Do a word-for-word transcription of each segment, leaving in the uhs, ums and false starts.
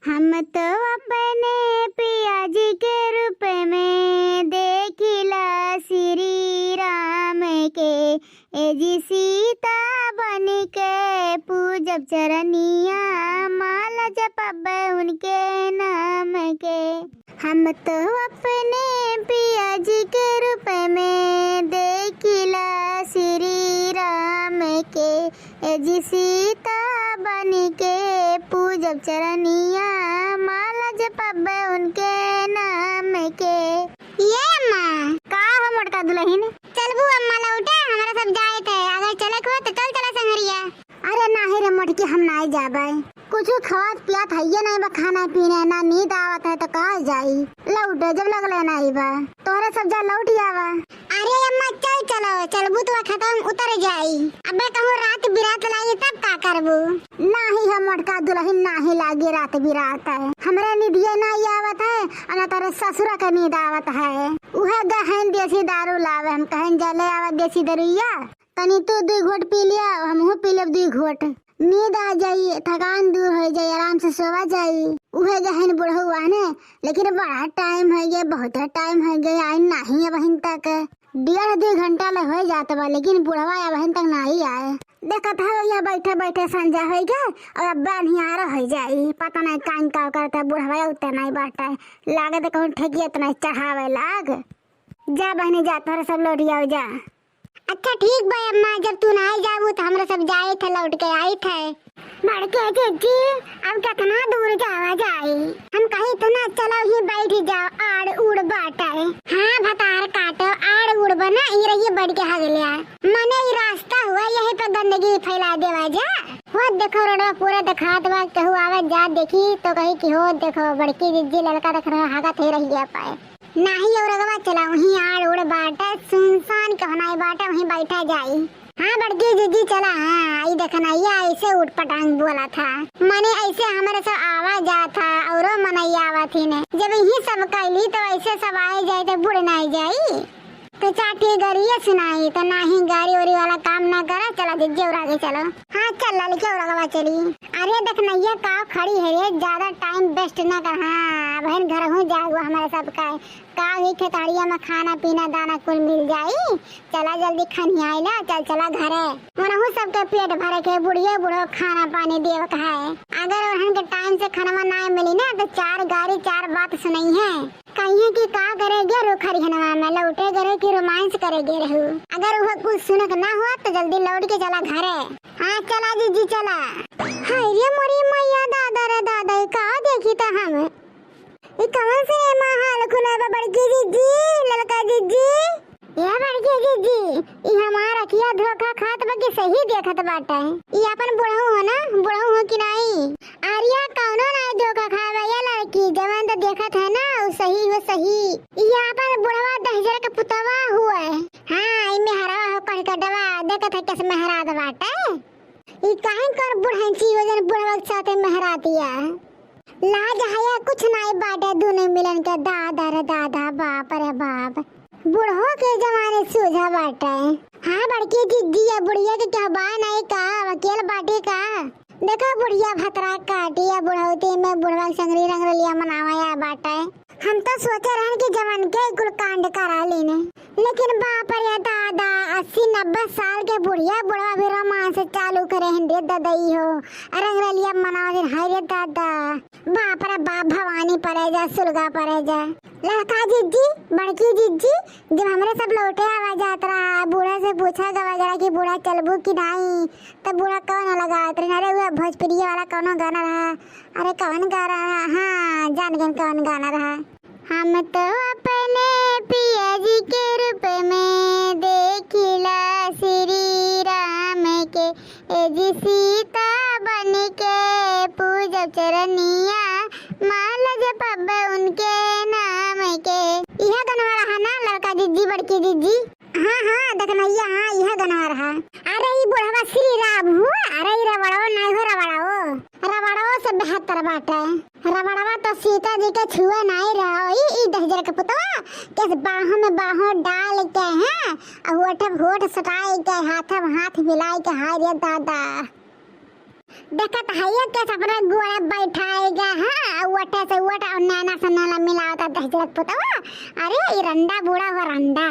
हम तो अपने पिया जी के रूप में देखिला श्री राम के, ए जी सीता बन के पूजब चरनिया, माला जपब उनके नाम के। हम तो अपने पिया जी के रूप में देखिला श्री राम के, ए जी सीता बन के पूजब चरनिया, माला जपब उनके नाम के। ये अम्मा, का हो मोटका दुलहिन? चलबू अम्मा लौटे, हमरा सब जाए थे। अगर चले के हो तो चल चला संगरिया। अरे नाही रे मोटकी, हम नाही जाबे। कुछ खात पियात हइये नाही बा, खाना पीना ना, नींद आवत है तो कहाँ जाई? लौटे जब लगले नाही बा। तोहरे सब जा लौट आवा। अरे अम्मा चल चलो, चलबू तो खतम उतर जाई। अबे कहूँ रात बिरात लागी तब का करबू? नाही हो मोटका दुलहिन, नाही लागी रात बिरात है। हमरे निदिये नाही आवत है, और ना तोरे ससुरा के नींद आवत है। उहे गहन देसी दारू लावे, हम कहन जले आवा देसी दरुइया, तनी तू दुई घोट पी लिया, हमहू पी लेब दुई घोट। नींद आ जाई, थकान दूर हो जाई, आराम से सोवा जाई। उहे गहन बुढ़ऊ आने, लेकिन बड़ा टाइम हो गया, बहुत टाइम हो गया, आई नाही अबहिन तक। डेढ़ दुई घंटा ले हो जात बा, लेकिन बुढ़वा अबहिन तक नाही आए। देखत है, यहाँ बैठे बैठे संझा हो गया और अब अन्हियार हो जाई, पता नहीं कान का करता बुढ़वा उते नहीं बाटे, लागत कहूँ ठेकिया तो नहीं चढ़ावे लाग। जा बहनी जा, तोहरे सब लौट जाओ जा। अच्छा ठीक बा अम्मा, जब तू नाही जाबू तो हमरा सब जाए थे, लौट के आई थे। बड़के जिज्जी, अब कितना दूर जावा जाई? हम कही तो ना, चलो ही बैठ जाओ, आड़ उड़ बाटे। हाँ भतार काटो, आड़ उड़ बना, ई रहिए बैठ के हगलिया। मने ई रास्ता हुआ, यही पे गंदगी फैला देवा जा। वो देखो रोडवा पूरा देखात बा, केहू आवे जा देखी तो कही कि हो देखो बड़की जिज्जी ललका देख रहे, हगत ही रहिए पाए। नाही और अगवा चला, वहीं आड़ उड़ बाटे, सुनसान कहनाई बाटे, वहीं बैठा जाई। हाँ बड़की जिज्जी चला, हाँ, आई देखना, ये ऐसे उठ पटांग बोला था, माने ऐसे हमारे सब आवा जा था, औरो मनई आवा थी ने। जब यही सब कैली तो ऐसे सब आए जाए तो बुढ़ नाही जाई। तो चाटी गरिया सुनाई तो नाही गाड़ी ओरी वाला काम ना करा, चला जिज्जी और आगे चलो। हाँ चल ललके और अगवा चली। अरे देखना ये का खड़ी है रे, ज्यादा टाइम वेस्ट ना कर। हाँ बहन घर हूँ जागो हमारे सबका। का हुई खेतहरिया में खाना पीना दाना कुल मिल जाई। चला जल्दी खनियाइला, चल चला घरे। मनहू सबके पेट भरे के, बुढ़िया बूढ़ो खाना पानी देवे के है। अगर उन्हन के टाइम से खनवा ना मिली ना तो चार गारी चार बात सुनइहैं। कहिए कि का करे गे रुखरी हनवा में, लौटे करे कि रोमांस करे गे रहू। अगर वह कुछ सुनक ना हुआ तो जल्दी लौट के चला घरे। हाँ चला जिज्जी चला। हाय रे मोरी मैया, दादा रे दादा, ई का देखी त हम। ई कवन से एमा हाल खुला बा बड़की जिज्जी, ललका जिज्जी? ए बड़की जिज्जी, ई हमार अखिया धोखा खात बा कि सही देखत बाटे? ई आपन बुढ़ऊ हो ना, बुढ़ऊ हो कि नाई? अरिया कौनो नाई धोखा खाए बा ये लड़की, जवन तो देखत है ना, उ सही हो सही। ई आपन बुढ़वा दहिजर के पुतवा हुए। हाँ, ई मेहरवा हो कह के डवा, देखत है कैसे मेहरात बाटे। ई काहे कर बुढ़ंची वजन बुढ़वा के साथे मेहरातिया। लाज हया कुछ नाई बाटे दुनो मिलन के, दादा रे दादा, बाप रे बाप। बुढ़ो के जमाने सूझा बाटे। हाँ बड़की जिज्जी, या बुढ़िया के कहबा नाई का, वकील बाटी का? देखो बुढ़िया भतरा काटी या बुढ़ौती में बुढ़वा के संगरी रंगरलिया मनावा या बाटे। हम तो सोचे रहन कि जवन के कुल कांड करा लेने, लेकिन बाप रे दादा, अस्सी नब्बे साल के बुढ़िया बुढ़वा भी रोमांस चालू करे हैं रे ददई हो, रंगरलिया मनावा दिन। हाय रे दादा, बाप रे बाप, भवानी परे जा, सुलगा परे जा। लड़का जिज्जी, बड़की जिज्जी, जब हमरे सब लौटे आवा जात रहा, बूढ़ा से पूछा गवा जरा कि बूढ़ा चलबू कि नाई, तब बूढ़ा कौन लगावत रहे? अरे वो भोजपुरी वाला कौनो गाना रहा, अरे कौन गाना रहा? हाँ जान गन कौन गाना रहा। हम तो अपने पिया जी के रूप में देखिला श्री राम के, ए जी सीता बन के पूजब चरनिया, माला जपब उनके नाम के। इहे गनवा रहा ना लड़का जिज्जी बड़की जिज्जी? हाँ हाँ देखनैया, हाँ इहे गनवा रहा। अरे ई बुढ़वा श्री राम हुआ, अरे ई रवड़ो नहीं हो रवड़ो, रवड़ो से बेहतर बाटे। रवड़वा तो सीता जी के छुए नाई रहो, ई, ई दहिजर के पुतवा, केस बाहों में बाहों डाल के, हैं, और होठ में होठ सटाई के, हाथ में हाथ मिलाई के, हाय रे दादा। देखत है ये केस अपने गोड़े बैठाएगा, हाँ, ओठे से ओठ और नैना से नैना मिलावत है दहिजर के पुतवा। अरे, ई रंडा बूढ़ा हो रंडा।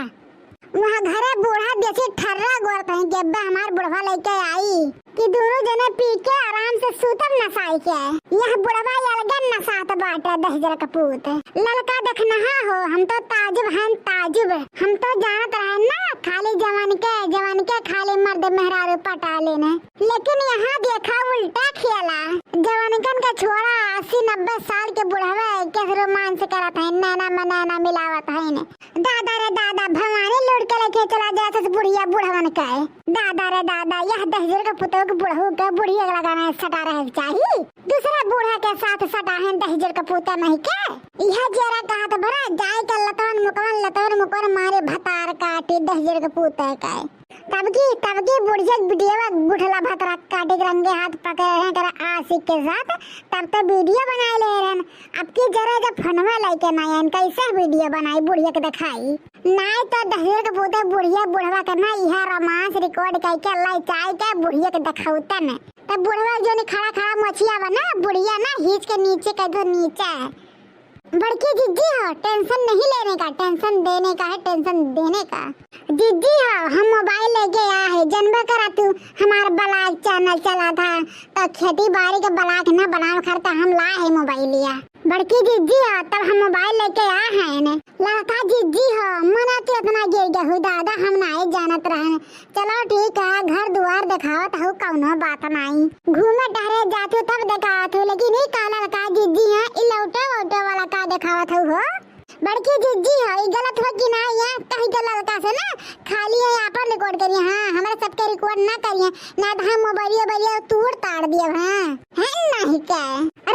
वहाँ घरे बूढ़ा देसी ठर्रा गोरत है कि अब्बे हमार बुढ़वा लेके आई कि दोनों जने पी के आराम से सूतब नसाई के। यह बुढ़वा अलगे नसात बाटे दहिजर के पूत। ललका देखनहा हो, हम तो ताजुब हैं ताजुब। हम तो जानत रहे ना, खाली जवान के, जवान के खाली मर्द मेहरारू पटा लेने। लेकिन यहाँ देखा उल्टा खेला, जवानकन का छोड़ा, अस्सी नब्बे साल के बुढ़वे के रोमांस करत है, नैना में नैना मिलावत है ने। दादा रे दादा, भवानी लूट के लेके चला जात है बुढ़िया बुढ़वन के। दादा रे दादा, यह दहिजर के पुतोह के बुढ़ऊ के बुढ़िया के लगाना सटा रहे के चाही। दूसरा बूढ़ा के साथ सटा है दहिजर के पुतोह नहीं के। यह जेरा कहत भरा जाए के लतवन मुकवन, लतवन मुकवन मारे भतार काटी दहिजर के पुतोह के। तब की, तब की बुढ़िया के बिटियावा गुठला भतरा काटे के रंगे हाथ पकड़े रहे करे आशिक के साथ, तब तो वीडियो बनाए ले रहन। अब की जरा जब फोनवा लेके ना आयन, कैसे वीडियो बनाई बुढ़िया के दिखाई? नाई तो दहिजर के पूते बुढ़िया बुढ़वा के ना इहा रोमांस रिकॉर्ड करके लइचाई के बुढ़िया के दिखौतन। तब बुढ़वा जो ने खड़ा खड़ा मोछिया बना, बुढ़िया ना हीच के नीचे कर दो नीचे। बड़की जिज्जी हो, टेंशन नहीं लेने का, टेंशन देने का है, टेंशन देने का। जिज्जी हो, हम मोबाइल लेके आए हैं, जनबे करा तू हमार ब्लॉग चैनल चला था, तो खेती बाड़ी के ब्लॉग ना बनावे खातिर हम लाए हैं मोबाइलिया। बड़की जिज्जी हो, तब हम मोबाइल लेके आए हैं ने। लड़का जिज्जी हो, मना तू इतना गिर गए हो दादा, हम नाई जानत रहन। चलो ठीक है, घर दुआर देखावत हूँ, कौनो बात नाई। घूमे टहरे जात हूँ तब देखावत हूँ, लेकिन ई का लड़का जिज्जी है, ई लौटे वौटे वाला का देखावत हूँ हो? बड़की जिज्जी हो, ई गलत हो कि नाई है? कही तो लड़का से ना, खाली है आपन रिकॉर्ड करिए, हाँ, हमारे सबके रिकॉर्ड ना करिए, ना तो हम मोबाइलिया वोबाइलिया तोड़ ताड़ दिए, हाँ, है नहीं क्या?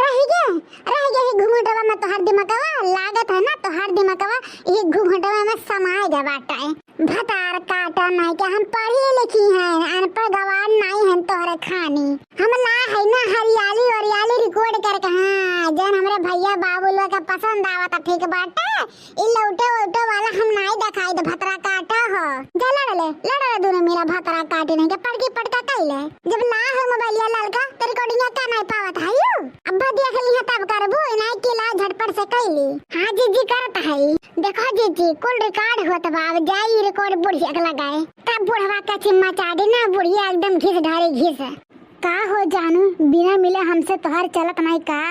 रह गए, रह गए ई घूंघटवा में तोहार दिमागवा, लागत है ना तोहार दिमागवा ई घूंघटवा में समाए गए बाटे। भतार काटा नाई के हम पढ़ी लिखी हैं, अनपढ़ गवार नाई हैं तोहरे खानी। हम ला है ना हरियाली वरियाली रिकॉर्ड करके, हाँ, जौन हमरे भैया बाबू लोग के पसंद आवत ठीक बाटे। ई लौटे वौटे वाला हम नाई देखाई दे भतरा काटा हो। जा लड़ ले, लड़ ले दोनों मेरा भतरा काटे नहीं के पटकी पटका कई ले। जब ला हो मोबाइलिया ललका तो रिकॉर्डिंग का नाई पावत है यू। अब देख ली है तब करबू, नाई के ला झटपट से कई ली। हाँ जीजी करत है। देखो जीजी, कुल रिकॉर्ड होत बा, अब जाई रिकॉर्ड बुढ़िया के लगाए। तब बुढ़वा का चिम्मा चाटी ना, बुढ़िया एकदम घिस ढारी घिस। का हो जानू, बिना मिले हमसे तोहार चलत नाई का?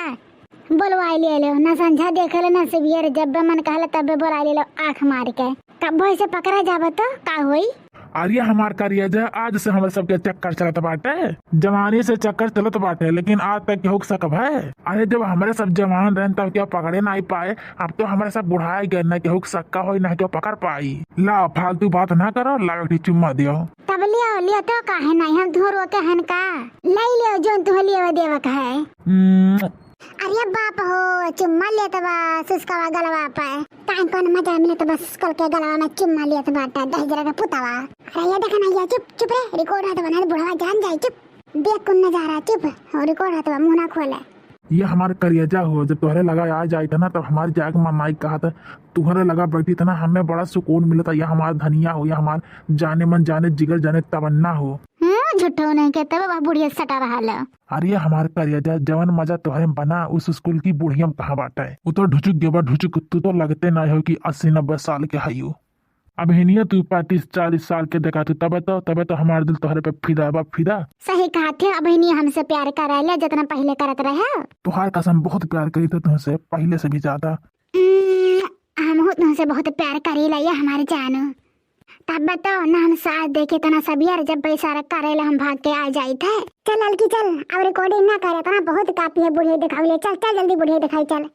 बोलवाई ले लो, ना संझा देखे ले, ना सिवियर, जब मन कहले तब बोलाई ले लो आँख मार के। तब से पकड़ा जाबे तो का होई? अरे हमार करिया जा, आज से हमरे सबके चक्कर चलत बाटे, जवानी से चक्कर चलत बाटे, लेकिन आज तक केहू के शक है? अरे जब हमरे सब जवान रहन तब केहू पकड़े नाई पाए, अब तो हमरे सब बुढ़ाए गए, ना केहू के शक का होई, ना केहू पकड़ पाई। ला फालतू बात ना करो, ला एक ठे चुम्मा दियो। तब लियो, लियो तो काहे नाई, हम तुहो रोके हन का? ले लियो जौन तुहो लियो देवे का है। हम्म, अरे बाप हो, चुम्मा लेत बा सुस्कवा गलवा पे। काहे कौन मजा मिलत बा सुस्कल के गलवा में चुम्मा लेत बाटे दहिजरा के पुतवा। अरे ये देख ना, ये चुप, चुप रे, रिकॉर्ड होत बा, ना बुढ़वा जान जाई, चुप। देख कौन नजारा, चुप, और रिकॉर्ड होत बा, मुंह ना खोले। ये हमार करियजा हो, जब तोहरे लगा आ जाइत ना, तब हमार जाग मन नाई कहत, तुहरे लगा बैठी तना, हमें बड़ा सुकून मिलता। ये हमार धनिया हो, ये हमार जाने मन, जाने जिगर, जाने तमन्ना हो। हम्म, झूठो नहीं के, तब बा बुढ़िया सटा रहा लो। अरे हमार करियजा, जवन मजा तोहरे में बना, उस स्कूल की बुढ़िया में कहाँ बाटे? वो तो ढुचुक गेबा ढुचुक, तू तो लगते ना हो कि अस्सी नब्बे साल के हयू। अब हिनिया तू पैंतीस चालीस साल के देखा तू, तबे तो, तबे तो हमार दिल तोहरे पे फिदा बा, फिदा। सही कहा थे, अब हिनिया हमसे प्यार करे ले, जितना पहले करत रहे। तोहार कसम, बहुत प्यार करी थे तुमसे, पहले से भी ज्यादा। हम्म, हमहू तुमसे बहुत प्यार करी ले, ये हमारे जानू। तब बताओ ना, हम साथ देखे तो ना सब यार, जब पैसा करेला हम भाग के आ जाइत है। चल ललकी चल, अब रिकॉर्डिंग ना करे, इतना बहुत काफी है बुढ़िया दिखावले। चल चल जल्दी बुढ़िया दिखाई चल।